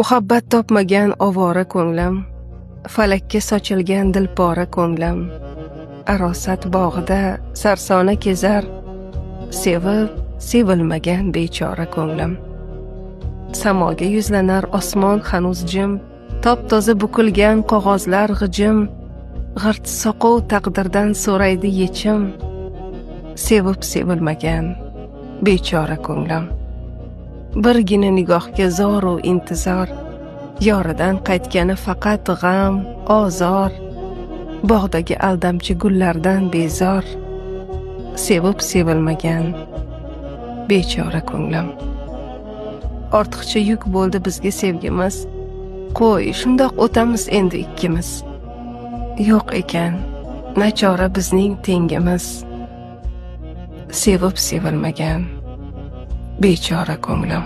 Muhabbat topmagan ovora ko'nglim, falakka sochilgan dilpora ko'nglim, arosat bog'ida sarsona kezar, sevib sevilmagan bechora ko'nglim. Samoga yuzlanar osmon hanuz jim, top toza bukilgan qog'ozlar g'ijim, g'irt soqov taqdirdan so'raydi yechim, sevib sevilmagan bechora ko'nglim. Birgina nigohga zoru intizor, yoridan qaytgani faqat g'am, ozor, bog'dagi aldamchi gullardan bezor, sevib sevilmagan bechora ko'nglim. Ortiqcha yuk bo'ldi bizga sevgimiz, qo'y, shundoq o'tamiz endi ikkimiz. Yo'q ekan nachora bizning tengimiz, sevib sevilmagan bechora ko'nglim.